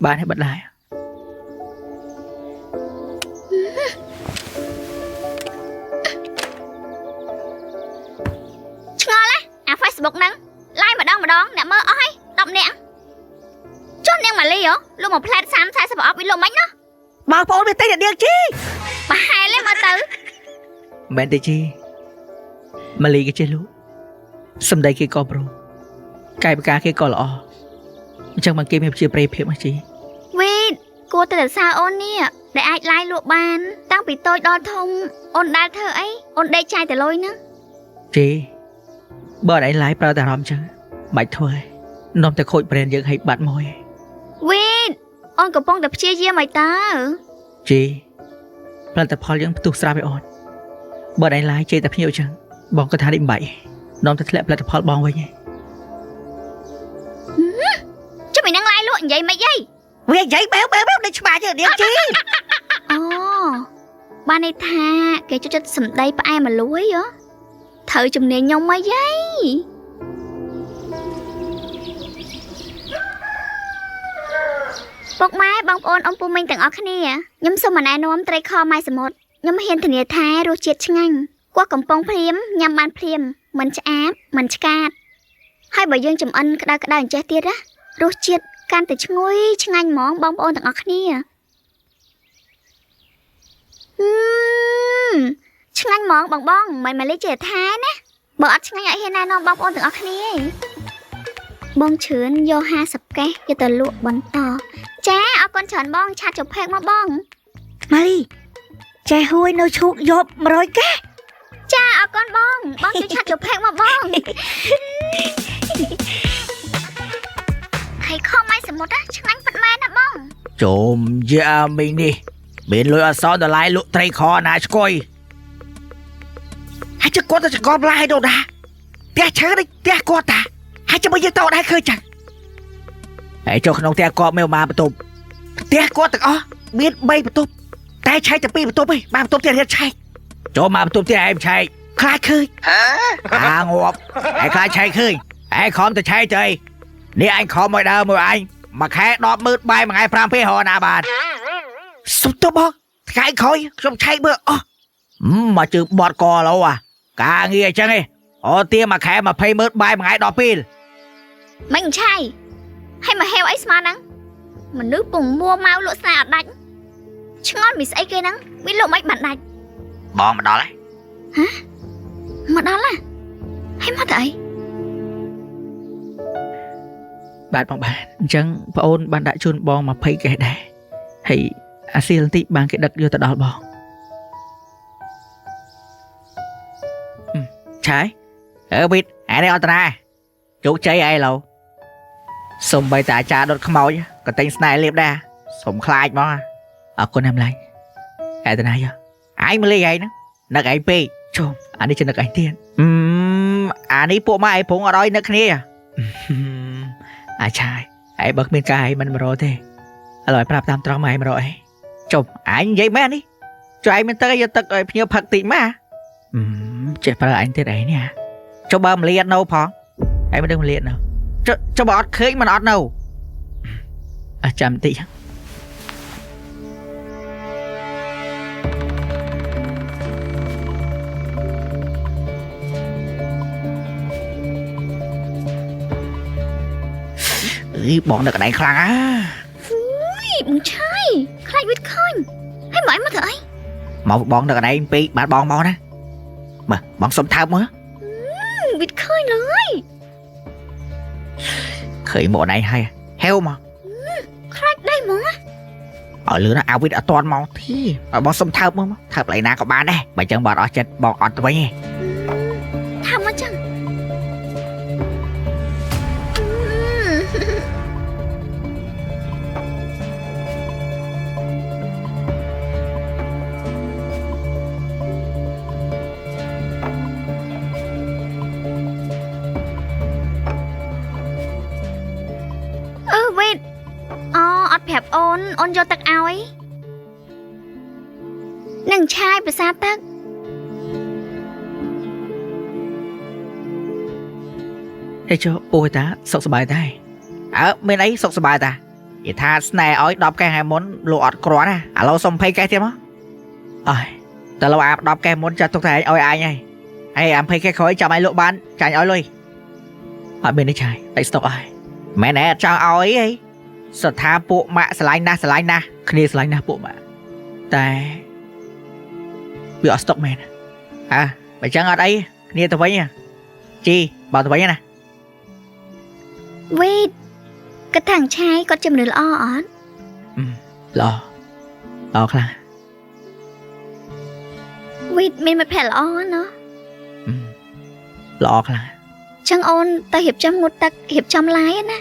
បានហើយបិទឡាយ ឆ្ងល់ណាអា Facebook ហ្នឹងឡាយម្ដងម្ដងអ្នកមើលអស់ហើយ10នាក់ចុះនាងម៉ាលីហ៎លក់មួយផ្លែត30 40ប្រអប់វាលក់មិនណោះ បងប្អូនវាតែនាងជី ប្រហែលទេមើលទៅ មែនទេជីម៉ាលីគេចេះលក់សម្ដីគេក៏ប្រូកាយវិការគេក៏ល្អអញ្ចឹងបានគេមានជាប្រិយភាពមកជី វីតគួរតែសរសើរអូននេះដែលអាចឡាយលក់បានតាំងពីតូចដល់ធំអូនដែលធ្វើអីអូនដេកចាយតែលុយហ្នឹង ជីបើអត់ឯងឡាយប្រើតែអារម្មណ៍អញ្ចឹងបាច់ធ្វើឯងនាំតែខូចប្រេនយើងឲ្យបាត់មួយ វីតអូនកំពុងតែព្យាយាមឲ្យតើ ជីផលិតផលយើងផ្ទុះស្រាប់ឲ្យអូនបើឯងឡាយជេរតែភ្ញៀវអញ្ចឹងបងក៏ថានេះមិនបាច់នាំតែធ្លាក់ផលិតផលបងវិញឯង ចុះមិននឹងឡាយលក់និយាយមិនអី វានិយាយបែវបែវបែវដូចឆ្មាជើនាងជី អូបានន័យថាគេចូលចិត្តសម្ដីផ្អែមមកលួយហ៎ត្រូវជំនាញខ្ញុំមកយាយពុកម៉ែបងប្អូនអ៊ំពូមីងទាំងអស់គ្នាខ្ញុំសូមណែនាំត្រីខម៉ែសមុទ្រខ្ញុំហ៊ានធានាថារសជាតិឆ្ងាញ់គោះកំប៉ុងភ្លាមញ៉ាំបានភ្លាមមិនឆ្អាបមិនឆ្កាតហើយបើយើងចំអិនក្តៅក្តៅអញ្ចេះទៀតណារសជាតិកាន់តែឈ្ងុយឆ្ងាញ់ហ្មងបងប្អូនទាំងអស់គ្នាឆ្ងាញ់ហ្មងបងបងមិនមកលេខជាថាណាបើអត់ឆ្ងាញ់អត់ហ៊ានណែនាំបងប្អូនទាំងអស់គ្នាទេបងឈឿនយក50កេះយកទៅលក់បន្តចាអរគុណច្រើនបងឆាតចុះផេកមកបង ម៉ាលីចេះហួយនៅឈូកយក100កេះ ចាអរគុណបងបងជួយឆាតចុះផេកមកបងហើយខំឲ្យសមុទ្រឆ្ងាញ់ពិតមែនណាបង ជុំយ៉ាមីងនេះមានលុយអត់សល់ដល់ឡាយលក់ត្រីខណាឆ្កុយ ហើយជិះគាត់ទៅចកបឡាយដូណាផ្ទះឈើនេះផ្ទះគាត់តាហើយចាំមើលយើងតោដែរឃើញចឹង ហើយចូលក្នុងផ្ទះគាត់មានមកបន្ទប់ ផ្ទះគាត់ទាំងអស់មាន3បន្ទប់តែឆែកតែ2បន្ទប់ឯងបានបន្ទប់ទៀតរៀនឆែក ចូលមកបន្ទប់ទៀតឯងឆែក ខ្លាចឃើញ អាងាប់ឯងខ្លាចឆែកឃើញឯងខំទៅឆែកទៅអីនេះអញខំមកដើមមួយអញមួយខែ100000បាយមួយថ្ងៃ5ពេលរកណាបាន សុំទោសបងថ្ងៃក្រោយខ្ញុំឆែកមើលអស់ មកជើងបត់កឡូអាការងារអញ្ចឹងឯងអូទាមួយខែ200,000បាយមួយថ្ងៃ10ពេល មិនឆៃហើយមកហេវអីស្មានហ្នឹងមនុស្សពងមួម៉ៅលក់ស្នេហ៍អត់ដាច់ឆ្ងល់មីស្អីគេហ្នឹងវាលក់មិនបានដាច់ បងមកដល់ហើយ មកដល់ណាហើយមកទៅអី បាទបងបាទអញ្ចឹងប្អូនបានដាក់ជូនបង20កេះដែរហើយអាស៊ីលបន្តិចបានគេដឹកយកទៅដល់បងឆាយអើវីតអានេះអត់តាជោគជ័យអីឡូសុំបីតាអាចារ្យដុតខ្មោចក៏ទិញស្នេហ៍លេបដែរសុំខ្លាចហ្មងអរគុណណាស់ម្លាញ់អែតាណាយោអញមកលេងឯងហ្នឹងនឹកឯងពេកជុំអានេះជានឹកឯងទៀតអានេះពួកម៉ាឯងព្រងអត់ឲ្យនឹកគ្នាអាឆាយឯងបើគ្មានការឯងមិនមករកទេឥឡូវឲ្យប្រាប់តាមត្រង់មកឯងមករកឯងជុំអញនិយាយមែននេះចុះឯងមានទឹកឯងយកទឹកឲ្យភ្ញៀវផឹកតិចមកចេះប្រើឯងទៀតឯងនេះចុះបើមលាតនៅផងឯងមិនដឹងមលាតនៅចុះបើអត់ឃើញមិនអត់នៅអះចាំតិចអីបងនៅកន្លែងខ្លាំងអា បងឆៃខ្លាចវាឃើញហើយមកអីមកធ្វើអី មកបងនៅកន្លែងពេកបាទបងមកណាមើលបងសុំថើបមើល វាឃើញលើយ ឃើញមកណៃហើយហេវមក ខ្លាចដែរហ្មង ឲ្យលឿនណាអាវិតអត់តាន់មកធីឲ្យបងសុំថើបមើលមកថើបកន្លែងណាក៏បានដែរបើអញ្ចឹងបងអត់អស់ចិត្តបងអត់ទៅវិញទេ ថាមកចឹងអឺវីតអូអត់ប្រាប់អូនអូនយកទឹកឲ្យនឹងឆាយភាសាទឹក ហេចុះពូតាសុខសប្បាយដែរអើមានអីសុខសប្បាយតា និយាយថាស្នេហ៍ឲ្យ10កែថ្ងៃមុនលោកអត់គ្រាន់ណាឥឡូវសុំ20កែទៀតមកអើយតែលោកអា10កែមុនចាត់ទុកតែឯងឲ្យអញហើយហើយអា20កែក្រោយចាំឲ្យលោកបានចាញ់ឲ្យលុយអត់មានទេឆាយដាច់ស្តុកអើយមែនទេអត់ចង់ឲ្យអីសថាពួកម៉ាក់ស្រឡាញ់ណាស់ស្រឡាញ់ណាស់គ្នាស្រឡាញ់ណាស់ពួកម៉ាក់តែវាអត់ស្តុកមែនអើបើចឹងអត់អីគ្នាទៅវិញជីបើទៅវិញណា វីតគិតថាឆាយគាត់ជាមនុស្សល្អអត់ល្អល្អខ្លាំងវីតមានមិត្តភក្តិល្អណោះល្អខ្លាំងចឹងអូនទៅរៀបចំងូតទឹករៀបចំឡាយណា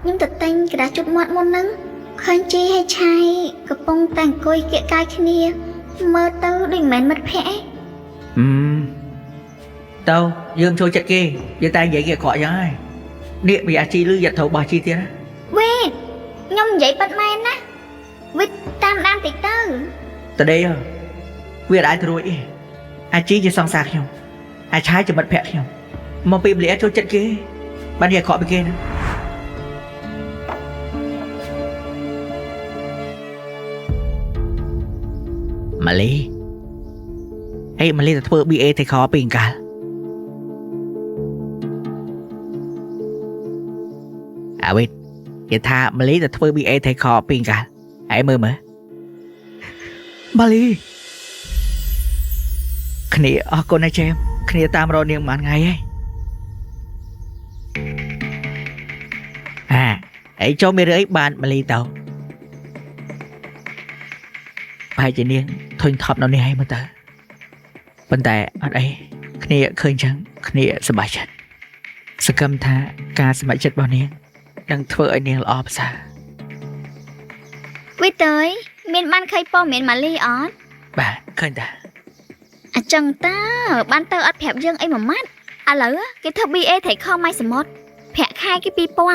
ខ្ញុំទៅទិញក្តារជូតមាត់មុនហ្នឹងឃើញជីហើយឆាយកំពុងតែអង្គុយគៀកកាយគ្នាមើលទៅដូចមិនមែនមិត្តភក្តិឯង ទៅយើងចូលចិត្តគេយើងតែនិយាយគេអាក្រក់យ៉ាងហើយនេះវាអាជីលឺយ៉ាត់ត្រូវបោះជីទៀតណាវីតខ្ញុំនិយាយប៉ិតមែនណាវីតតាមដានតិចទៅតដេវាអាចរួចទេអាជីជាសង្សារខ្ញុំអាឆាយជាមិត្តភក្តិខ្ញុំមកពីម្នាក់ចូលចិត្តគេបាននិយាយអាក្រក់ពីគេណាម៉ាលីហេម៉ាលីទៅធ្វើ BA ទៅខពីអង្កាលអាវីតគេថាម៉ាលីទៅធ្វើ BA ទៅខពីអង្កាលហើយមើលមើលម៉ាលីគ្នាអរគុណណាជេមគ្នាតាមរកនាងមួយថ្ងៃហើយអាអីចូលមានរឿងអីបានម៉ាលីទៅប្រហែលជានាងធុញថប់នៅនេះហើយមើលទៅប៉ុន្តែអត់អីគ្នាឃើញចឹងគ្នាសប្បាយចិត្តសង្ឃឹមថាការសម្រេចចិត្តរបស់នាងនឹងធ្វើឲ្យនាងល្អប្រសើរវីតើយមានបានឃើញព័ត៌មានម៉ាលីអត់បាទឃើញតាអញ្ចឹងតើបានទៅអត់ប្រាប់យើងអីមួយម៉ាត់ឥឡូវគេធ្វើ BA ថៃខម៉ៃសមុទ្រប្រាក់ខែគេ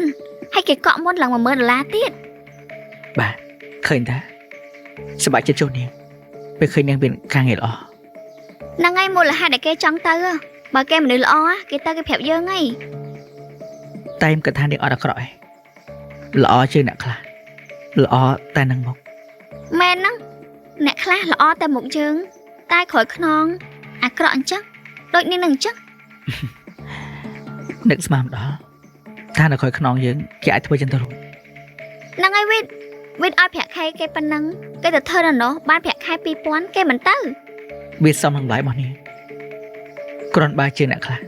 2000ហើយគេកក់មុនឡើង10000ដុល្លារទៀតបាទឃើញតាសប្បាយចិត្តជួបនាងពេលឃើញនាងមានការងារល្អហ្នឹងហើយមូលហេតុដែលគេចង់ទៅបើគេមនុស្សល្អគេទៅគេប្រាប់យើងហីតែខ្ញុំគិតថានាងអត់អាក្រក់ឯងល្អជាងអ្នកខ្លះល្អតែនឹងមុខមែនហ្នឹងអ្នកខ្លះល្អតែមុខយើងតែក្រោយខ្នងអាក្រក់អញ្ចឹងដូចនាងនឹងអញ្ចឹងនឹកស្មានម្ដងថានៅក្រោយខ្នងយើងគេអាចធ្វើចឹងទៅរួចហ្នឹងហើយវីតវីតឲ្យប្រាក់ខែគេប៉ុណ្ណឹងគេទៅធ្វើនៅនោះបានប្រាក់ខែ2000គេមិនទៅវាសមនឹងតម្លៃរបស់នាងគ្រាន់បើជាងអ្នកខ្លះ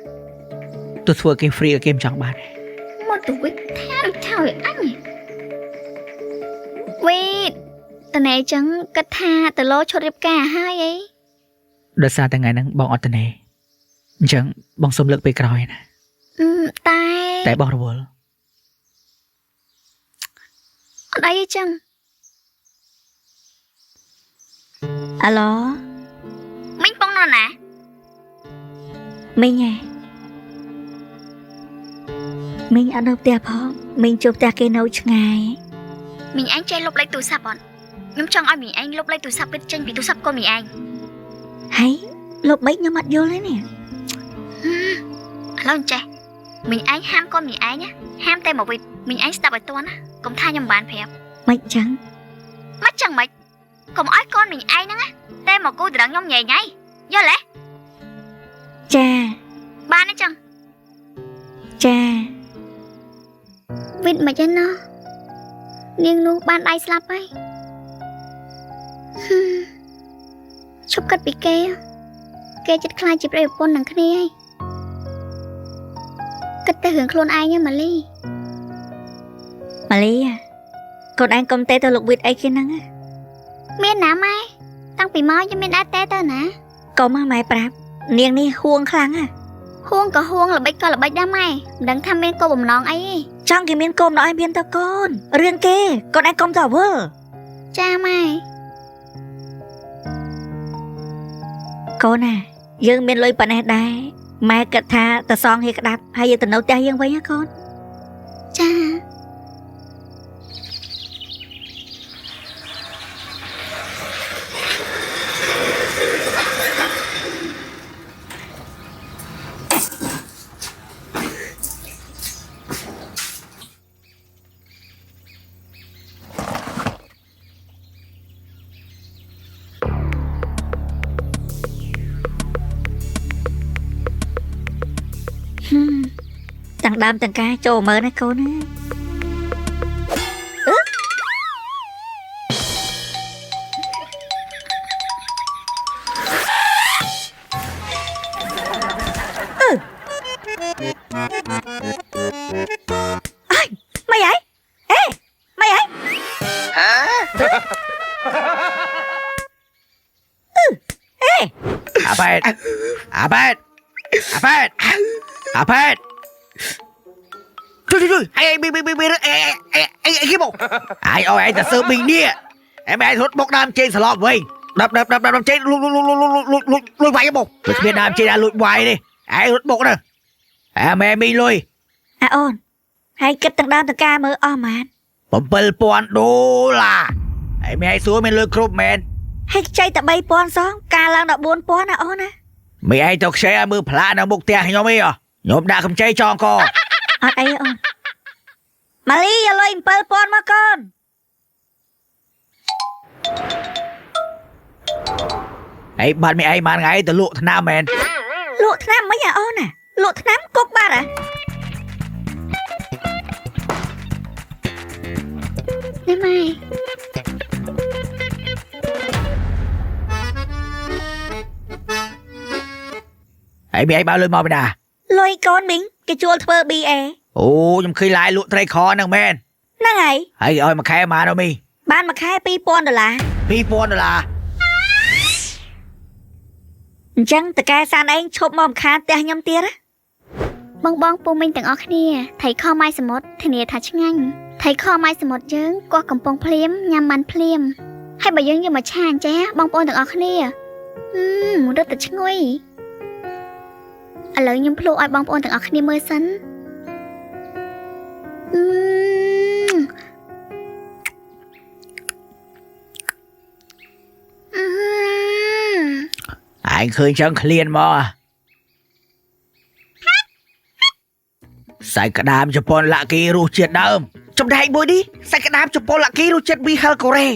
ទោះធ្វើគេ free គេមិនចង់បានមកទៅវីតថាដូចថាឲ្យអញវីតតណែចឹងគិតថាទៅលោឈុតរៀបការហើយអីដោយសារតែថ្ងៃហ្នឹងបងអត់តណែអញ្ចឹងបងសុំលើកពេលក្រោយណាតែបងរវល់អត់អីចឹងអាឡូមីងពងនៅណាមីងហ៎មីងអត់នៅផ្ទះផងមីងជួបផ្ទះគេនៅឆ្ងាយមីងឯងចេះលុបលេខទូរស័ព្ទអត់ខ្ញុំចង់ឲ្យមីងឯងលុបលេខទូរស័ព្ទវាចេញពីទូរស័ព្ទកូនមីងឯងហើយលុបមិនខ្ញុំអត់យល់ទេនេះឥឡូវចេះមីងឯងហាមកូនមីងឯងណាហាមតែមកវិញមីងឯងស្ដាប់ឲ្យទាន់ណាកុំថាខ្ញុំបានប្រាប់មិនចឹងមិនចឹងមិនកុំឲ្យកូនមីងឯងហ្នឹងណាតែមកគូត្រឹងខ្ញុំញ៉ៃញ៉ៃយល់ទេចាបានទេចឹងចាវីតមិនចឹងណោះនាងនោះបានដៃស្លាប់ហើយឈប់គិតពីគេគេចិត្តខ្លាចជាប្តីប្រពន្ធនឹងគ្នាហើយគិតតែរឿងខ្លួនឯងណាម៉ាលីម៉ាលីកូនឯងកុំទេទៅលោកវីតអីគេហ្នឹងមានណាម៉ែតាំងពីមកខ្ញុំមានដែរទេទៅណាកុំម៉ែប្រាប់នាងនេះហួងខ្លាំងហ่ะហួងក៏ហួងល្បិចក៏ល្បិចដែរម៉ែមិនដឹងថាមានគោលបំណងអីទេចង់គេមានគោលបំណងឲ្យមានទៅកូនរឿងគេកូនឯងកុំទៅអវល់ចាម៉ែកូនណាយើងមានលុយប៉ុណ្ណេះដែរម៉ែគិតថាទៅសងហៀក្តាប់ហើយយើងទៅនៅផ្ទះយើងវិញណាកូនចា ហឹមទាំងដើមទាំងការចូលមើលណាកូនណាអើយម៉េចហើយអេម៉េចហើយ ហ៎ អេ អាប៉ែតអាប៉ែតអាប៉ែតអាប៉ែត ជួយជួយជួយអីប៊ីប៊ីប៊ីប៊ីអីអីអីអីគេមក អាយអោយឯងទៅសើប៊ីងនេះអែមឯងរត់បុកដើមចេកស្លប់វិញដាប់ដាប់ដាប់ដាប់ចេកលួចលួចលួចលួចលួចលួចលួចវាយមកវាគ្មានដើមចេកណាលួចវាយទេឯងរត់បុកទៅអាម៉ែមីលុយ អាអូនហើយគិតទាំងដើមទាំងការមើលអស់ម៉ាន 7000ដុល្លារឯម៉ែឯងសួរមានលុយគ្រប់មែន ហើយខ្ចីតែ3000សងការឡើងដល់4000ណាអូនណា មីឯងទៅខ្ចីឲ្យមើលផ្លាកនៅមុខផ្ទះខ្ញុំអីហ៎ខ្ញុំដាក់កម្ចីចងក អត់អីអូនម៉ាលីយកលុយ7000មកកូន ឯងបាត់មីឯងបានថ្ងៃទៅលក់ថ្នាំមែន លក់ថ្នាំមិនអាអូនណាលក់ថ្នាំគុកបាត់ហ៎ នេះម៉ែ ឯងមីឯងបើលុយមកពីណា លុយកូនមីងគេជួលធ្វើ BA អូខ្ញុំឃើញឡាយលក់ត្រីខហ្នឹងមែន ហ្នឹងហើយ ហើយឲ្យមួយខែប៉ុន្មានដល់មី បានមួយខែ2000ដុល្លារ 2000ដុល្លារ អញ្ចឹងតកែសានឯងឈប់មករំខានផ្ទះខ្ញុំទៀតណា បងបងពូមីងទាំងអស់គ្នាថៃខម៉ៃសមុទ្រធានាថាឆ្ងាញ់ថៃខម៉ៃសមុទ្រយើងកោះកំពង់ភ្លាមញ៉ាំបានភ្លាមហើយបើយើងយកមកឆាអញ្ចេះបងប្អូនទាំងអស់គ្នាអឺមរត់តែឈ្ងុយឥឡូវខ្ញុំភ្លក់ឲ្យបងប្អូនទាំងអស់គ្នាមើលសិនអឺមអឺម ឯងឃើញចឹងឃ្លានមកអាសាច់ក្តាមជប៉ុនឡាក់គីរសជាតិដើម ចំណែកមួយនេះសាច់ក្តាមជប៉ុនឡាគីរសជាតិមីហិលកូរ៉េ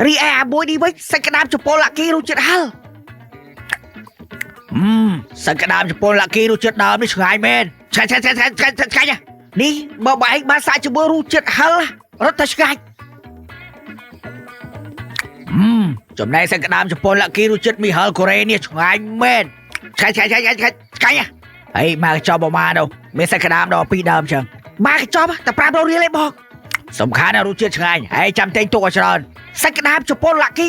រីឯអាមួយនេះវិញសាច់ក្តាមជប៉ុនឡាគីរសជាតិហិល អឺមសាច់ក្តាមជប៉ុនឡាក់គីរសជាតិដើមនេះឆ្ងាញ់មែន ឆ្ងាញ់ឆ្ងាញ់ឆ្ងាញ់ឆ្ងាញ់ឆ្ងាញ់នេះបើបើឯងបានសាកជាមួយរសជាតិហិលរត់តែឆ្ងាញ់ អឺមចំណែកសាច់ក្តាមជប៉ុនឡាក់គីរសជាតិមីហិលកូរ៉េនេះឆ្ងាញ់មែន ឆ្ងាញ់ឆ្ងាញ់ឆ្ងាញ់ឆ្ងាញ់ឆ្ងាញ់ ហើយមកកញ្ចប់ប្រមាណនោះមានសាច់ក្តាមដល់ពីរដើមចឹង មកកញ្ចប់តែ500រៀលឯងបង សំខាន់ណាស់រសជាតិឆ្ងាញ់ហើយចាំទិញទុកឲ្យច្រើន សាច់ក្តាមជប៉ុនឡាគី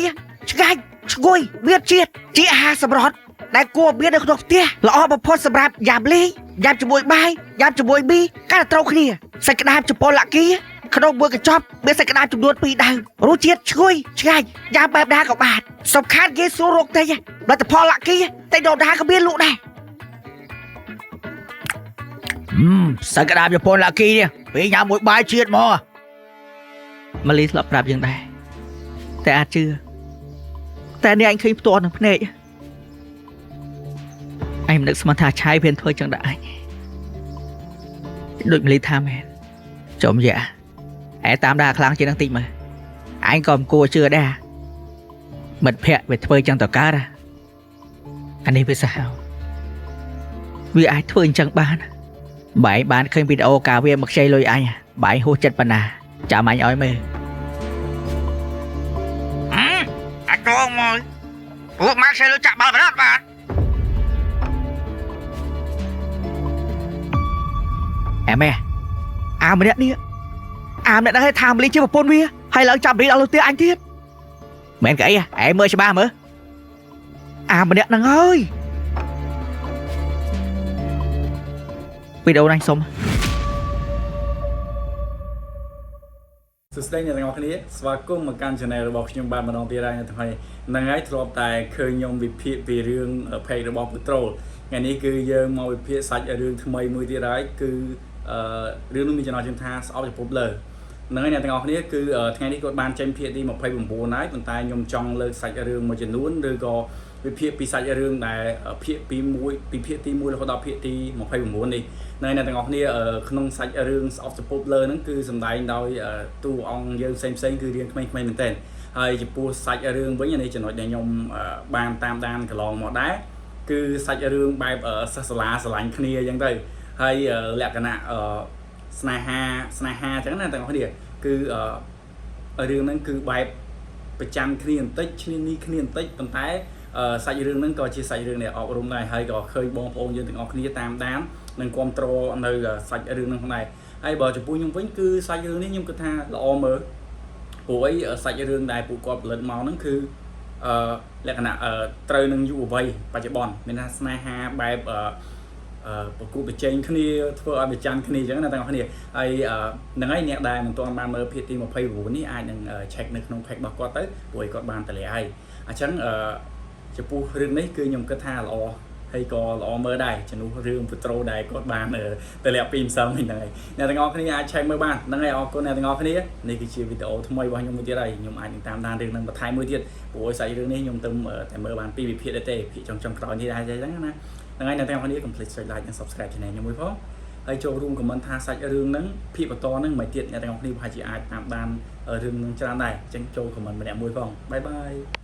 ឆ្ងាញ់ឈ្ងុយមានជាតិជាអាហារសម្រន់ដែលគួរមាននៅក្នុងផ្ទះល្អបំផុតសម្រាប់ញ៉ាំលេងញ៉ាំជាមួយបាយញ៉ាំជាមួយមីកាន់តែត្រូវគ្នាសាច់ក្តាមជប៉ុនឡាគីក្នុងមួយកញ្ចប់មានសាច់ក្តាមចំនួន2ដើមរសជាតិឈ្ងុយឆ្ងាញ់ញ៉ាំបែបណាក៏បានសំខាន់គេស្រួលរកទិញផលិតផលឡាគីតែដុំណាក៏មានលក់ដែរ អឺមសាច់ក្តាមជប៉ុនឡាក់គីនេះពេលញ៉ាំមួយបាយជាតិហ្មង ម៉ាលីធ្លាប់ប្រាប់យើងដែរតែអាចជឿតែនេះអញឃើញផ្ទាល់នឹងភ្នែកអញមិននឹកស្មានថាឆាយវាធ្វើចឹងដែរអញដូចម៉ាលីថាមែន ចំយ៉ាឯតាមដាខ្លាំងជាងនឹងតិចមើលអញក៏មិនគួរជឿដែរមិត្តភក្តិវាធ្វើចឹងតកើតហ៎អានេះវាសាហាវ វាអាចធ្វើអញ្ចឹងបាន បើឯងបានឃើញវីដេអូការវាមកខ្ចីលុយអញបើឯងហួសចិត្តប៉ុណ្ណាចាំអញឲ្យមើល អាចងមកពួកម៉ាក់ខ្ចីលុយចាក់បាល់បណ្ដាបាទ អែម៉ែ អាម្នាក់នេះអាម្នាក់ហ្នឹងឲ្យថាម៉ាលីជាប្រពន្ធវាហើយឡើងចាប់រីដល់លើផ្ទះអញទៀត មែនកអីឯងមើលច្បាស់មើល អាម្នាក់ហ្នឹងហើយវីដេអូនេះសុំ សួស្តីអ្នកទាំងអស់គ្នាស្វាគមន៍មកកាន់ Channel របស់ខ្ញុំបាទម្ដងទៀតហើយនៅថ្ងៃហ្នឹងហើយធ្លាប់តែឃើញខ្ញុំវិភាគពីរឿង page របស់ Patrol ថ្ងៃនេះគឺយើងមកវិភាគសាច់រឿងថ្មីមួយទៀតហើយគឺអឺរឿងនោះមានចំណងជើងថាស្អប់ពិភពលើហ្នឹងហើយអ្នកទាំងអស់គ្នាគឺថ្ងៃនេះគាត់បានចេញភាគទី29ហើយប៉ុន្តែខ្ញុំចង់លើកសាច់រឿងមួយចំនួនឬក៏វិភាគពីសាច់រឿងដែលភាគពី1ពីភាគទី1រហូតដល់ភាគទី29នេះនៅអ្នកទាំងអស់គ្នាក្នុងសាច់រឿងស្អប់ពិភពលើហ្នឹងគឺសម្ដែងដោយតួអង្គយើងផ្សេងផ្សេងគឺរៀងក្មេងៗមែនទែនហើយចំពោះសាច់រឿងវិញនេះចំណុចដែលខ្ញុំបានតាមដានកន្លងមកដែរគឺសាច់រឿងបែបសិស្សសាលាស្រឡាញ់គ្នាអញ្ចឹងទៅ ហើយលក្ខណៈអឺស្នេហាស្នេហាអញ្ចឹងណាទាំងអស់គ្នាគឺអឺរឿងហ្នឹងគឺបែបប្រចាំគ្នាបន្តិចឈ្នានីសគ្នាបន្តិចប៉ុន្តែសាច់រឿងហ្នឹងក៏ជាសាច់រឿងដែលអប់រំដែរហើយក៏ឃើញបងប្អូនយើងទាំងអស់គ្នាតាមដាននិងគ្រប់គ្រងនៅសាច់រឿងហ្នឹងផងដែរហើយបើចំពោះខ្ញុំវិញគឺសាច់រឿងនេះខ្ញុំគិតថាល្អមើលព្រោះអីសាច់រឿងដែលពួកគាត់ផលិតមកហ្នឹងគឺអឺលក្ខណៈត្រូវនឹងយុវវ័យបច្ចុប្បន្នមានថាស្នេហាបែបអឺអឺប្រគួតប្រជែងគ្នាធ្វើឲ្យប្រច័នគ្នាអញ្ចឹងណាទាំងអស់គ្នាហើយហ្នឹងហើយអ្នកដែលមិនទាន់បានមើលភាគទី29នេះអាចនឹង check នៅក្នុង page របស់គាត់ទៅព្រោះឯគាត់បានតម្លាហើយអញ្ចឹងអឺចំពោះរឿងនេះគឺខ្ញុំគិតថាល្អហើយក៏ល្អមើលដែរជំនួសរឿងបត្រូដែលគាត់បានតម្លាក់ពីម្សិលមិញហ្នឹងហើយអ្នកទាំងអស់គ្នាអាច check មើលបានហ្នឹងហើយអរគុណអ្នកទាំងអស់គ្នានេះគឺជាវីដេអូថ្មីរបស់ខ្ញុំមួយទៀតហើយខ្ញុំអាចនឹងតាមដានរឿងហ្នឹងបន្ថែមមួយទៀតព្រោះសាច់រឿងនេះខ្ញុំទៅតែមើលបានពីរវិភាគដែរទេភាគចុងចុងក្រោយនេះដែរអញ្ចឹងណាហ្នឹងហើយអ្នកទាំងអស់គ្នាកុំភ្លេចចុច like និង subscribe channel ខ្ញុំមួយផងហើយចូលរួម comment ថាសាច់រឿងហ្នឹងភាគបន្តហ្នឹងមិនទៀតអ្នកទាំងអស់គ្នាប្រហែលជាអាចតាមដានរឿងហ្នឹងច្រើនដែរអញ្ចឹងចូល comment ម្នាក់មួយផង bye bye.